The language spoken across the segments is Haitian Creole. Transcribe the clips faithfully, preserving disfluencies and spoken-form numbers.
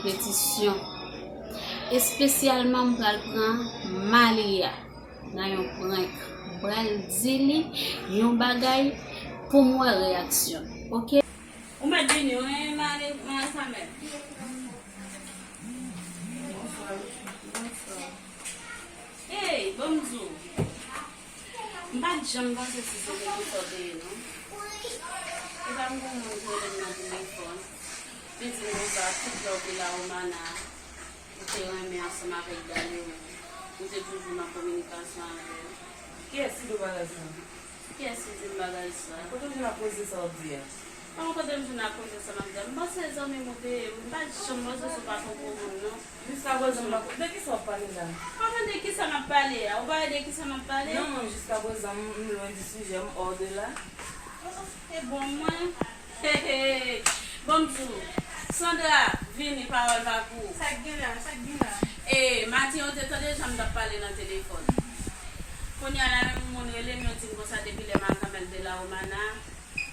Repetisyon. Espesyalman, m pral pran Malia nan yon prank. M pral di li yon bagay pou m wè reyaksyon l. Oke? Ou mèt vini, wi, Mari, Mari Kamèl. Bonswa. Bonswa. Ey, ban m di w. M pa t janm panse si se te konsa w te ye, non. E pa m gon moun ki rele m nan telefòn. Li di m konsa, tout lè w te La Romana, ou te renmen ansanm avèk Dalewo. Ou te toujou nan kominikasyon avè l. Kiyès ki di w bagay sa? Kiyès ki di m bagay sa? Kote w jwenn ak koze sa w ap di a? Kòman kote m jwenn ak koze sa m ap di a? M panse zanmi m ou te ye wi. M pa janm panse se w pa t yon bon moun, non. Jiskaprezan, m pa konn de kisa w ap pale la. Kòman de kisa m ap pale a? Ou pa wè de kisa m ap pale? Non, mwen, jiskaprezan, m, m lwen di sijè, m hors de là. E bon, mwen. Bon, m di w. Sandra, vini, pawòl pa pou ou. Sa k gen la? Sa k gen la? E, maten, ou te tande jan m t ap pale nan telefòn. Kounye a la, menm moun rele m, yo di m konsa depi lè Makamèl de La Romana.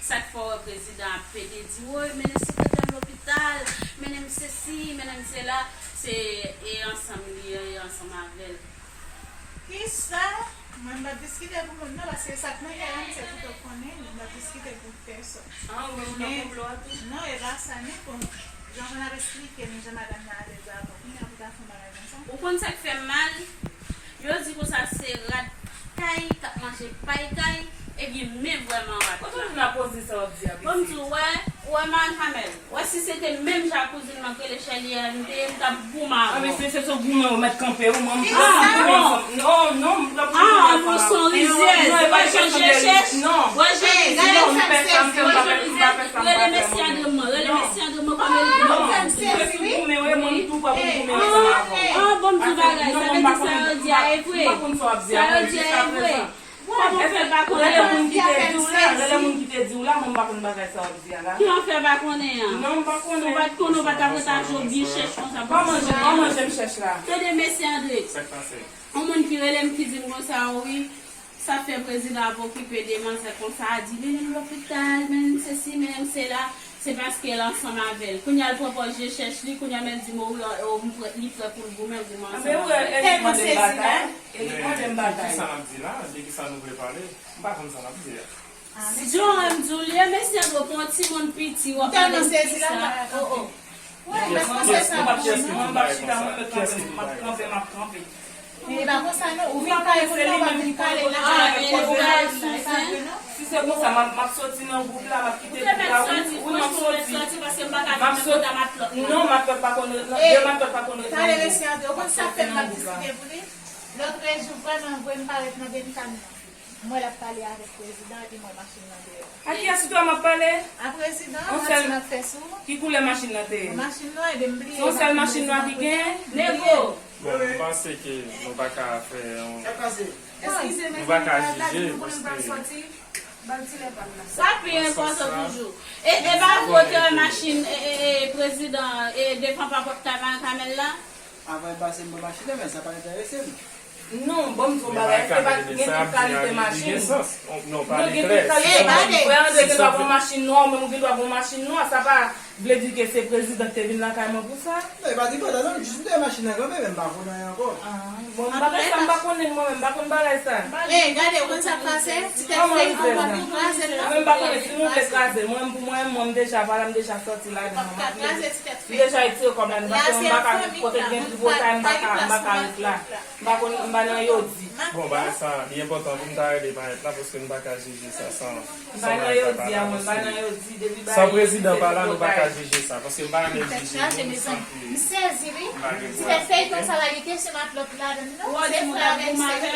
Sa k fè w wè prezidan ap pede di, woy, mennen sekretè m lopital, mennen m sesi, mennen m sela, se e ansanm li ye, e ansanm avè l. Kisa? Mwen, m p ap diskite pou moun, non, paske sa k nan kè a, m se pou tout konnen, m p ap diskite pou pèsòn. Ah, ou menm ou nan konplo a tou? Non, e pa sa, non, bon, jan w ap esplike m, jan madanm nan alèz avè w, kounye a pou ta fè yon bagay konsa? Ou konn sa k fè m mal? Yo di konsa se rat kay k ap manje pay kay, epi men vrèman rat la. Kote w jwenn ak koze sa w ap di a, pitit? Bon, m di w, wè, ou wè Makamèl, wè si se te menm jan ak kouzin mwen k rele Chèlyè a, m te ye, m t ap goumen avè w. Ah, men se, se sou goumen ou mèt kanpe, ou, mwen, m pa goumen ansanm. Non, non, m p ap goumen ansanm avè w. Ah, non, se yon rizyèz. Wè jan je chèch, wè jan rizyèz. Non, m pè sa, m pè, m pa pè, m pa pè sa, m pa pè, mwen. Rele mesye André mwen, rele mesye Andrè mwen kòm li. Non, m fè sezi wi. Goumen, wi, mwen, m tou prè pou m goumen ansanm avè w. Ah, bon, m di w bagay, sa vle di sa yo di a e vre. M pa konn sa w ap di a, mwen, jiskaprezan. Kòman w fè pa konnen? Rele moun ki te di w la, rele moun ki te di w la, mwen, m pa konn bagay sa w ap di a la. Ki w fè pa konnen an? Non, m pa konnen. Si w pa t konnen, w pa t ap ret ap jwe byen chèch konsa pou ti bagay. Pa manje, pa manje m chèch la. Tande, mesye André. Sa k pase? Yon moun ki rele m ki di m konsa, wi. Sa fè prezidan ap okipe de manzè konsa, a di, mennen m lopital, mennen m sesi, mennen m sela, se paske l ansanm avè l. Kounye a l pran pòz je chèch li, kounye a men l di m, o, wi, o, m prè, li prè pou l goumen, goumen ansanm avè l. Anben, ou wè, e li k mande m batay, e li k mande m batay. Men, de kisa n ap di la? De kisa nou vle pale? M pa konn sa n ap di a. Jan m di w li ye, mesye André, pou yon timoun piti, w ap pale de kisa? O, o. Wi, men kiyès ki di bagay konsa? Mwen, m p ap chita, mwen, m p ap kanpe, m ap kanpe, m ap kanpe. Men e pa konsa non, ou vin pale moun nan, ou pa vin pale nan, ah, men ou pa vin pale sa vre non. Si se konsa, m ap, m ap soti nan gwoup la, m ap kite gwoup la, wi, wi, m ap soti. M ap soti. Non, matlòt pa konn ret nan, de matlòt pa konn ret nan gwoup. Talè mesye André, ou konn sa k fè m ap diskite pou li? Lòtrejou, vrèman vre, m parèt nan Benkan nan. M wè l ap pale avèk prezidan epi m wè machin nan deyò. A kiyès ou t wè m ap pale? A prezidan, machin ap fè sou. Ki koulè machin nan te ye? Machin nwa, ebyen m bliye. Se yon sèl machin nwa ki genyen? Nego! Bon, m panse ke nou pa ka fè yon, nou pa ka jije, paske sa pi enpòtan toujou. E, e pa vre w te wè machin, e, e, e, prezidan, e, devan papòt kay Makamèl la? Avan l pase m pran machin nan, men sa pa enterese m. Non, ban m di w yon bagay, se pa gen tout kalite machin. Non, gen tout kalite machin. Frè André gen dwa gon machin nwa, ou menm ou gen dwa gon machin nwa, sa pa vle di ke se prezidan ki te vin lakay mwen pou sa. Non, e pa t enpòtan non, jis m te wè machin nan kanpe, men m pa konn anyen ankò. Ah, bon, m pa konn sa, m pa konnen mwen menm, m pa konn bagay sa. Ey, gade, ou konn sa k pase? Ti tèt fèy, ou pa vin kraze l non. Mwen m pa konnen si nou vle kraze l, mwen, pou mwen, mwen, m deja, vwala, m deja sòti ladan l, m deja retire kòb la, m pa, m pa ka, kote gen tripotay, m pa ka, m pa ka ret la. M pa konn, m pa nan yodi. Bon, bagay sa, li enpòtan pou m ta rele parèt la, paske m pa ka jije sa san, san bagay sa pa la, paske san prezidan pa la, nou pa ka jije sa, paske m pa renmen jije moun san ke m pa gen prèv. M sezi, wi. Ti tèt fèy konsa la, gen kesyon matlòt ladan l non. Se frè avèk sè.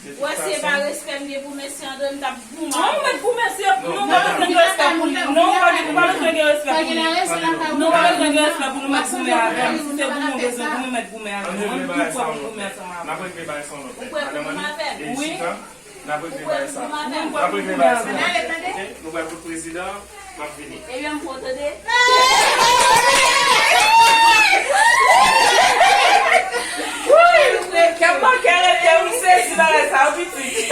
Wè, se pa respè m gen pou mesye André, m t ap goumen avè l. Non, ou mèt goumen, se, non, ou pa bezwen gen respè pou li. Non, ou pa gen, ou pa bezwen gen respè pou li. Non, ou pa bezwen gen respè pou li, ou mèt goumen avè m. Si se goumen ou bezwen goumen, ou mèt goumen avè m. Mwen, m tou prè pou m goumen ansanm avè w. N ap regle bagay sa yon lòt lè. Madanm Annie, e chita. N ap regle bagay sa. N ap regle bagay sa. N ap regle bagay sa. Ok? Nou pral vote prezidan. M ap vini. Ebyen, m pran tande. Kè m manke rete, m sezi bagay sa yo, pitit.